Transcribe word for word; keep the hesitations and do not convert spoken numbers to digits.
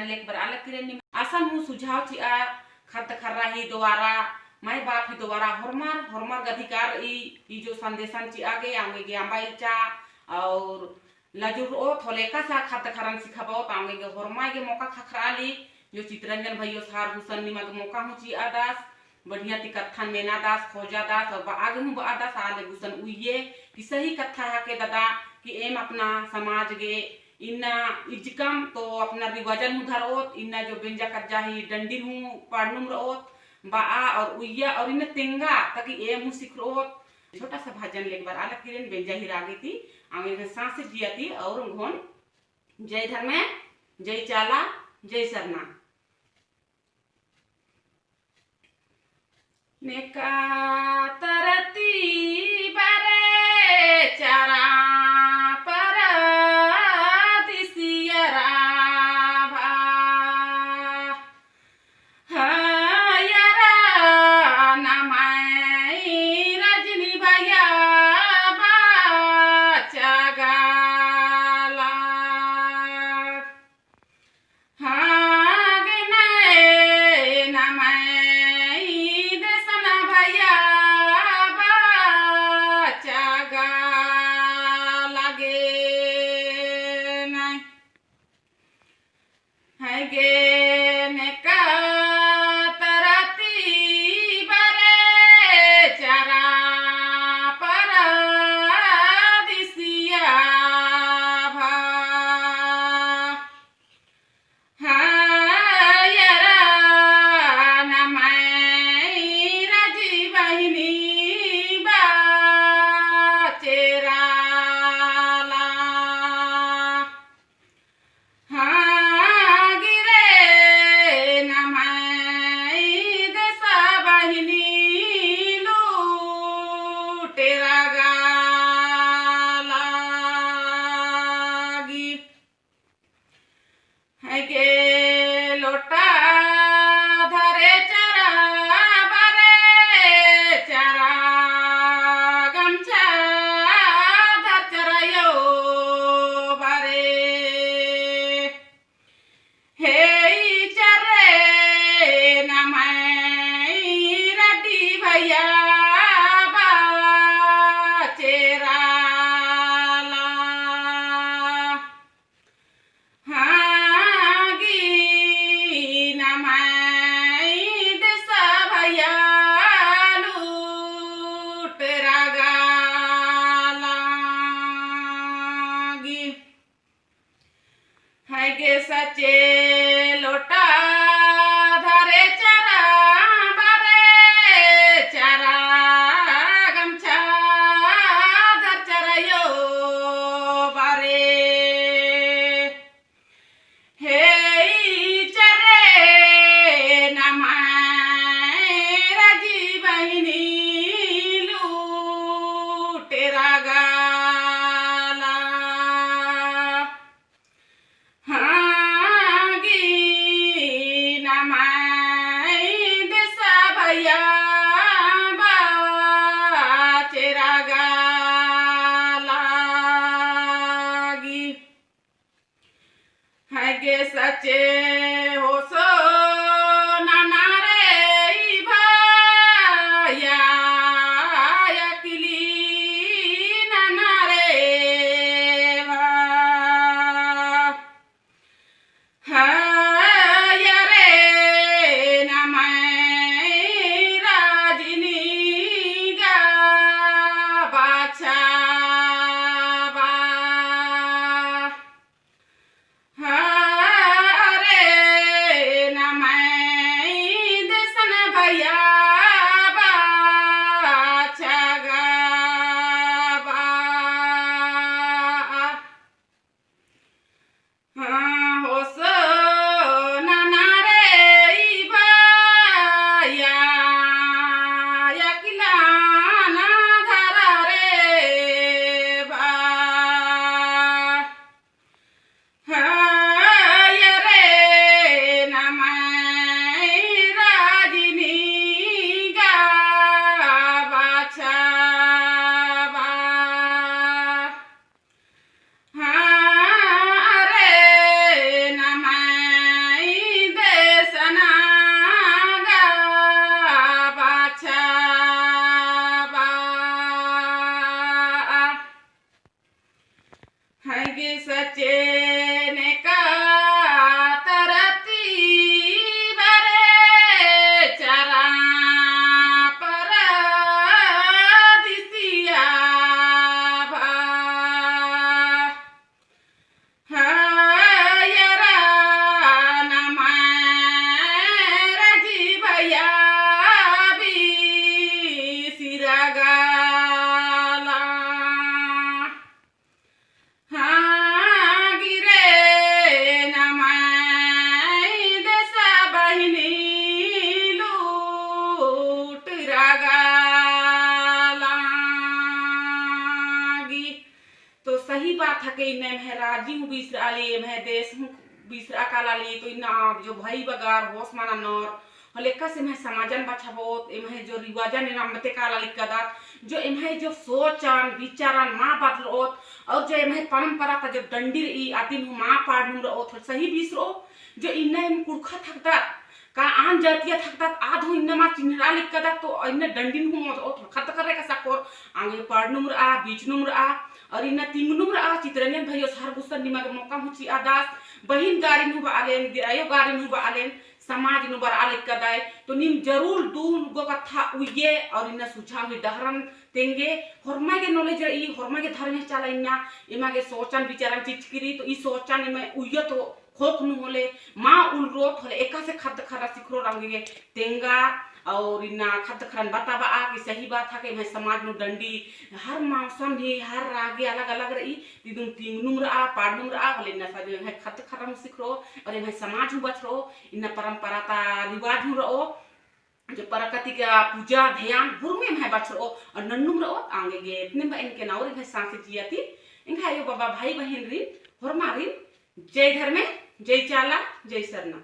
लेक बरआ लगी रई निम। असन हूँ सुझाव चिआ, ख़द्द ख़र्रा ही दोबारा, माय बाप ही दोबारा, होरमर, होरमर गे अधिकार ई, ई जो संदेशन चिआ गे, अवंगे गे अम्बा इल्चा, और लजुरओत होले एकासे ख़द्द ख़र्रन सिखाबओत, अवंगे गे होरमर गे मौका ख़क्खरआ ली, जो चितरंजन भइयो सार गुसन निमा गे मौका हूँ चिआदस, बढ़िया ती कत्थन मेनादस, खोजादस, और बआ गे हूँ बआदस, आले गुसन उइये, कि सही कत्था हके दादा, कि एम अपना समाज गे इन्ना इज्जकम तो अपना रिवाजन हूँ धरओत, इन्ना जो बेंजा कज्जा ही डंडिन हूँ पाड़नुम रओत, बआ और उइया और इन्ना तेंगा ताकि एम हूँ सिखरओत। छोटा सा भजन लेक बरआ लगी रई बेंजा ही रागे ती, अवंगे साँसे जिया ती और ओंघोन जय धर्मे, जय चाला, जय सरना। नेका तरती बरे चरा परदिसियरा भा। हयरा नमय रजनी भैया बाचा गाला। हाँ गे नय नमय देसन भैया बाचा गाला गे नय। है गे नेका तरती बरे चरा परदिसिया भा। हयरा नमय रजी बहिनी बाचेरा ला। हाँ गिरे नमय देसा बहिनी लूटेरा गाला गी। है गे लोटा धरे चरा बरे चरा गमछा धर चरा यो बरे। हे ई चरे नमय रड्डी भैया बाचेरा ला। हाँ गी नमय देसा भैया लूटेरा गाला गी। है गे सचे लोटा धरे चरा बरे चरा बात हके इन्ना एम्है राजी हूँ बीसरआ ली, एम्है देश हूँ बीसरआ काला ली, तो इन्ना जो भई बगर होस मना नर, होले एकासे एम्है समाजन बछाबओत, एम्है जो रिवाजन एन अम्बते काला लिक्कदत, जो एम्है जो सोचन, विचारन मा बदलओत, और जो एम्है परंपरा ता जो डंडी रई, अदिन हूँ मा पाड़नुम रओत, होले सही बीसरओ, जो इन्ना एम कुँड़ुख़त हकदत, का आन जातियत हकदत, आद हूँ इन्ना मा चिन्हरआ लिक्कदत, तो इन्ना डंडिन हूँ मोदओत, होले ख़द्द ख़र्रा एकासे अख़ोर, आंगे पाड़नुम रआ, बीचनुम रआ, और इन्ना तिंगनुम रआ, चितरंजन भइयोस हर गुसन निमा गे मौका हूँ चिआदस, बहिन गारिन हूँ बआलेन, दिरायो गारिन हूँ बआलेन, समाज नू बरआ लिक्कदय, तो नीम जरूर दू गो कत्था उइये, और इन्ना सुझाव ही डहरन तेंगे, होरमा गे knowledge रई, होरमा गे धर्मेस चाला इन्ना, एमा गे सोचन विचारन चिचकी रई, तो ई सोचन एमा उइयो तो ख़ोख़ा नू होले, मा उलरोत होले, एकासे ख़द्द ख़र्रा सिखरोर आंगे गे तेंगा, और इन्ना ख़द्द ख़र्रन बताबआ कि सही बात हके, एम्है समाज नू डंडी हर मौसम ही, हर रागे अलग-अलग रई, इदिन तिंगनुम रआ, पाड़नुम रआ, होले इन्ना सजो एम्है ख़द्द ख़र्रा हूँ सिखरओ, और एम्है समाज हूँ बछरओ, इन्ना परंपरा ता रिवाज हूँ रओ, जो प्रकृति का पूजा ध्यान, होरमे एम्है बछरओ, और नन्नुम रओ, आंगे गे इतने बा एन के नाउर एम्है सांसे जिया ती, एंग्है आयो बाबा भाई बहिन रिन, होरमारिन, जय धर्मे, जय चाला, जय सरना।